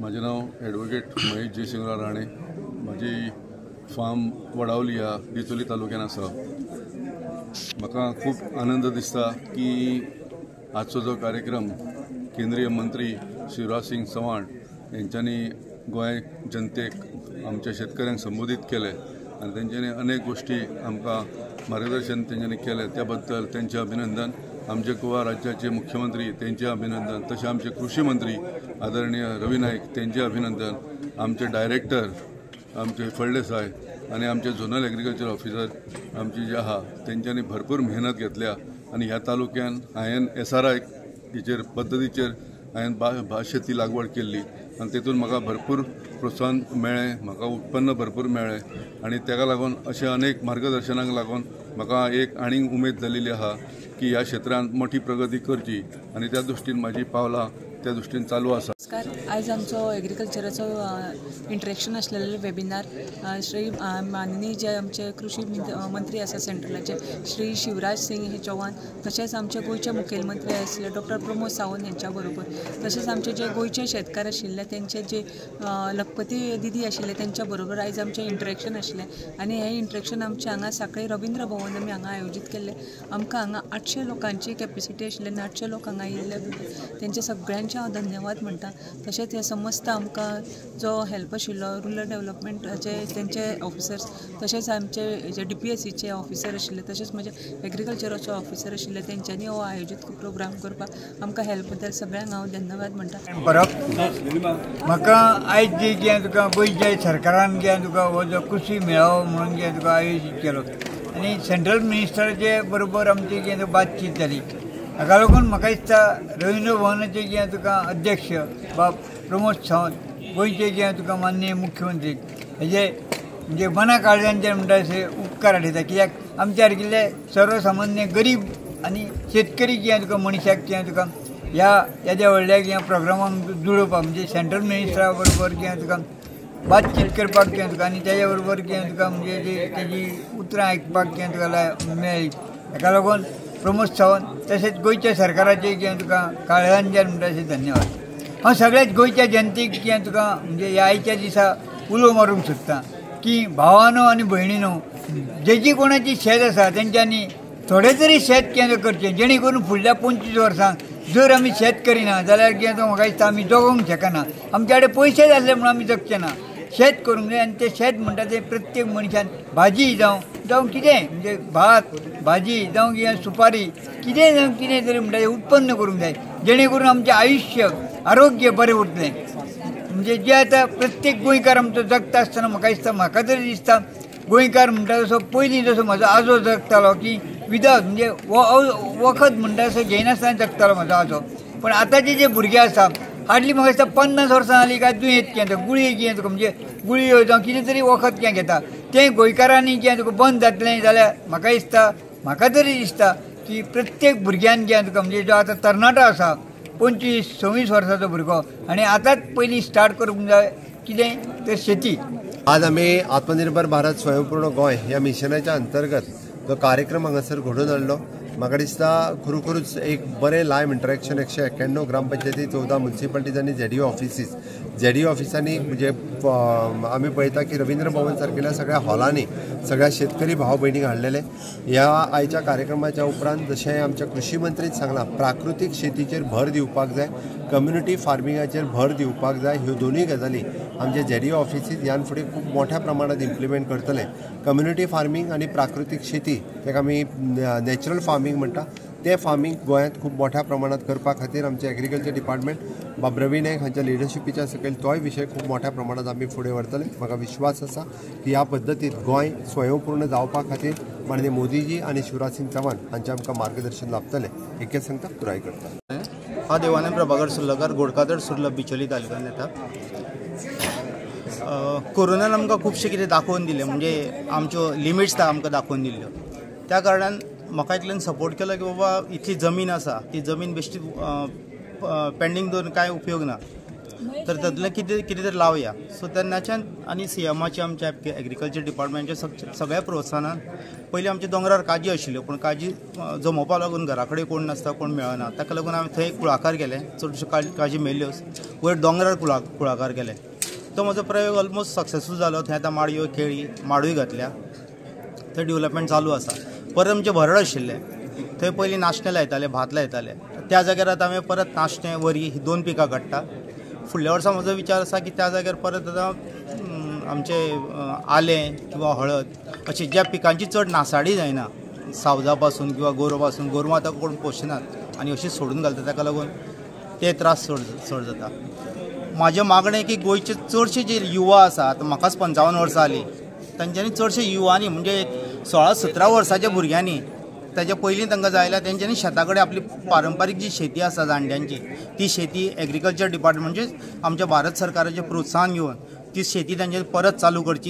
माझे नाव ॲडव्होकेट महेश जयसिंगराव राणे. म्हाजी फार्म वडावली ह्या डिचोली तालुक्यान आसा. म्हाका खूब आनंद दिसता की आजचो जो कार्यक्रम केंद्रीय मंत्री शिवराज सिंग चव्हाण यांच्यांनी गोंय जनतेक आमच्या शेतकऱ्यांक संबोधीत केले आनी तेंच्यांनी अनेक गोष्टी आमकां मार्गदर्शन तेंच्यांनी केलें, त्या बद्दल तेंचें अभिनंदन. आमचे गोवा राज्याचे मुख्यमंत्री तेंचें अभिनंदन, तशें आमचे कृषी मंत्री आदरणीय रवी नायक तेंचें अभिनंदन, आमचे डायरेक्टर आमचे फळदेसाय आनी आमचे झोनल एग्रीकल्चर ऑफिसर आमचे जे आहा तेंच्यांनी भरपूर मेहनत घेतल्या आनी ह्या तालुक्यान हांवें SRI हेचेर पद्दतीचेर हांवें भात शेती लागवड केल्ली आनी तेतून म्हाका भरपूर प्रोत्साहन मेळ्ळें, म्हाका उत्पन्न भरपूर मेळ्ळें आनी तेका लागून अशे अनेक मार्गदर्शनाक लागून म्हाका एक आनीक उमेद जाल्ली आहा की ह्या क्षेत्रांत मोठी प्रगती करची आनी त्या दृश्टीन म्हाजी पावलां त्या दृश्टीन चालू आसा. नमस्कार. आयज आमचो एग्रीकल्चराचो इंटरेक्शन आसलेलो वेबिनार श्री माननीय जे आमचे कृषी मंत्री आसा सेंट्रलाचे श्री शिवराज सिंग हे चौहान, तशेंच आमचे गोंयचे मुखेलमंत्री आसले डॉक्टर प्रमोद सावंत हेंच्या बरोबर, तशेंच आमचे जे गोंयचे शेतकार आशिल्ले तेंचे जे लखपती दिदी आशिल्ले तेंच्या बरोबर आयज आमचें इंटरेक्शन आशिल्लें आनी हें इंटरेक्शन आमचें हांगा सांखळी रवींद्र भवन आमी हांगा आयोजीत केल्लें. आमकां हांगा 800 लोकांची कॅपेसिटी आशिल्ली आनी 800 लोक हांगा येयल्ले, तेंचे सगळ्यांचे हांव धन्यवाद म्हणटा. तशेंच हे समस्त आमकां जो हेल्प आशिल्लो रुरल डेवलपमेंटाचे तेंचे ऑफिसर्स, तशेंच आमचे जे DPSCचे ऑफिसर आशिल्ले, तशेंच म्हजे एग्रीकल्चराचे ऑफिसर आशिल्ले, तेंच्यांनी हो आयोजीत प्रोग्राम करपाक आमकां हेल्प बद्दल सगळ्यांक हांव धन्यवाद म्हणटा. परब म्हाका आयज जे कितें तुका गोंयच्या सरकारान कितें तुका हो जो कृषी मेळावो म्हणून कितें तुका आयोजीत केलो आनी सेंट्रल मिनिस्टराचे बरोबर आमची कितें बातचीत जाली, हाका लागून म्हाका दिसता रवींद्र भवनाचे कितें तुका अध्यक्ष बाब प्रमोद सावंत, गोंयचे कितें तुका माननीय मुख्यमंत्री हेजे म्हणजे मना काळजांचे म्हणटा अशे उपकार आठयता. कित्याक आमच्या सारकिल्ले सर्वसामान्य गरीब आनी शेतकरी कितें तुका मनशाक कितें तुका ह्या येद्या व्हडल्या कितें प्रोग्रामांक जुळोवपाक म्हणजे सेंट्रल मिनिस्टरा बरोबर कितें तुका बातचीत करपाक कितें तुका आनी तेज्या बरोबर कितें तुका म्हणजे तेजी उतरां आयकपाक कितें तुका मेळ्ळी, हाका लागून प्रमोद सावंत तशेंच गोंयच्या सरकाराचे कितें तुका काळजांच्यान म्हणटा अशें धन्यवाद. हांव सगळ्याच गोंयच्या जनतेक कितें तुका म्हणजे ह्या आयच्या दिसा उलो मारूंक सोदता की भावानो आनी भयणीनो, जेजी कोणाची शेत आसा तेंच्यांनी थोडें तरी शेत कितें करचें, जेणे करून फुडल्या 25 वर्सांक जर आमी शेत करिना जाल्यार कितें तो म्हाका दिसता आमी जगोंक शकना. आमचे कडेन पयशेच आसले म्हणून आमी जगचे ना. शेत करूंक जाय आनी तें शेत म्हणटा तें प्रत्येक मनशान भाजी जावं जावं कितेंय म्हणजे भात भाजी जावं कितें सुपारी कितेंय जावं कितें तरी म्हणटा तें उत्पन्न करूंक जाय, जेणे करून आमचें आयुश्य आरोग्य बरें उरतलें. म्हणजे जे आतां प्रत्येक गोंयकार आमचो जगता आसतना म्हाका दिसता, म्हाका तरी दिसता गोंयकार म्हणटा तसो पयलीं जसो म्हजो आजो जगतालो की विदाउट म्हणजे वखद म्हणटा तसो घेयनासतना जगतालो म्हजो आजो, पण आतांचे जे भुरगे आसा हार्डली म्हाका दिसता 50 वर्सां जालीं काय दुयेंत कितें गुळयो कितें तुका म्हणजे गुळयो जावं कितें तरी वखद कितें घेता, तें गोंयकारांनी कितें तुका बंद जातलें जाल्यार म्हाका दिसता, म्हाका तरी दिसता की प्रत्येक भुरग्यान कितें तुका म्हणजे जो आतां तरणाटो आसा 25-26 वर्साचो भुरगो आनी आतांच पयलीं स्टार्ट करूंक जाय कितें तर शेती. आज आमी आत्मनिर्भर भारत स्वयंपूर्ण गोंय ह्या मिशनाच्या अंतर्गत जो कार्यक्रम हांगासर घडोवन हाडलो, म्हाका दिसता खरोखरूच एक बरें लायव्ह इंटरेक्शन 191 ग्रामपंचायती, 14 मुन्सिपालिटीज आनी ZDO offices. ZDO ऑफिसांनी म्हणजे आमी पळयता की रवींद्र भवन सारकेल्या सगळ्या हॉलांनी सगळ्या शेतकरी भाव भयणींक हाडलेले. ह्या आयच्या कार्यक्रमाच्या उपरांत जशें आमच्या कृषी मंत्रीन सांगलां, प्राकृतीक शेतीचेर भर दिवपाक जाय, कम्युनिटी फार्मिंगाचेर भर दिवपाक जाय. ह्यो दोनूय गजाली आमचे ZDO offices ह्यान फुडें खूब मोठ्या प्रमाणात इम्प्लिमेंट करतले. कम्युनिटी फार्मींग आनी प्राकृतीक शेती ताका आमी नॅचरल फार्मींग म्हणटा, तें फार्मींग गोंयांत खूब मोठ्या प्रमाणात करपा खातीर आमचें एग्रीकल्चर डिपार्टमेंट बाब रवी नायक हांच्या लिडरशिपीच्या सकयल तोय विशय खूब मोठ्या प्रमाणात आमी फुडें व्हरतले. म्हाका विश्वास आसा की ह्या पद्दतीन गोंय स्वयंपूर्ण जावपा खातीर माननीय मोदीजी आनी शिवराज सिंग चव्हाण हांचें आमकां मार्गदर्शन लाभतलें. एकेच सांगता पुराय करता. हांव देवानंद प्रभाकर सुर्लकर, गोडकादर सुर्ला, बिचोली तालुक्यान येता. कोरोनान आमकां खुबशें कितें दाखोवन दिलें, म्हणजे आमच्यो लिमिट्स आमकां दाखोवन दिल्ल्यो. त्या कारणान म्हाका इतल्यान सपोर्ट केलो की बाबा इतली जमीन आसा, ती जमीन बेश्टी पेंडींग दवरून कांय उपयोग ना. तर तातूंतलें कितें कितें तरी लावया. सो तेन्नाच्यान आनी सीएमाचे आमच्या एग्रीकल्चर डिपार्टमेंटच्या सगळ्या प्रोत्साहनान पयलीं आमच्या दोंगरार काजी आशिल्ल्यो, पूण काजी जमोवपा लागून घरा कडेन कोण नासता, कोण मेळना, ताका लागून आमी थंय कुळाकार केलें. चडश्यो काजी मेल्ल्योच, वयर दोंगरार कुळाकार केलें. तो म्हजो प्रयोग ऑलमोस्ट सक्सेसफूल जालो. थंय आतां माडयो, केळी, माडूय घातल्या, थंय डेवलपमेंट चालू आसा. परत आमचें भरड आशिल्लें, थंय पयलीं नाशणें लायताले, भात लायताले. त्या जाग्यार आतां हांवें परत नाशणें, वरी ही 2 पिकां काडटा. फुडल्या वर्सा म्हजो विचार आसा की त्या जाग्यार परत आतां आमचें आलें किंवा हळद अशें ज्या पिकांची चड नासाडी जायना, सावजा पासून किंवा गोरवां पासून, गोरवां आतां कोण पोशनात आनी अशीं सोडून घालता, ताका लागून ते त्रास चड जाता. म्हाजें मागणें की गोंयचे चडशे जे युवा आसा, आतां म्हाकाच 55 वर्सां जालीं, तांच्यांनी चडशे युवांनी म्हणजे 16-17 वर्साच्या भुरग्यांनी, ताच्या पयलीं तांकां जाय जाल्यार तेंच्यांनी शेता कडेन आपली पारंपारीक जी शेती आसा जाणट्यांची, ती शेती एग्रीकल्चर डिपार्टमेंट म्हणजे आमच्या भारत सरकाराचें प्रोत्साहन घेवन ती शेती तांच्यांनी परत चालू करची.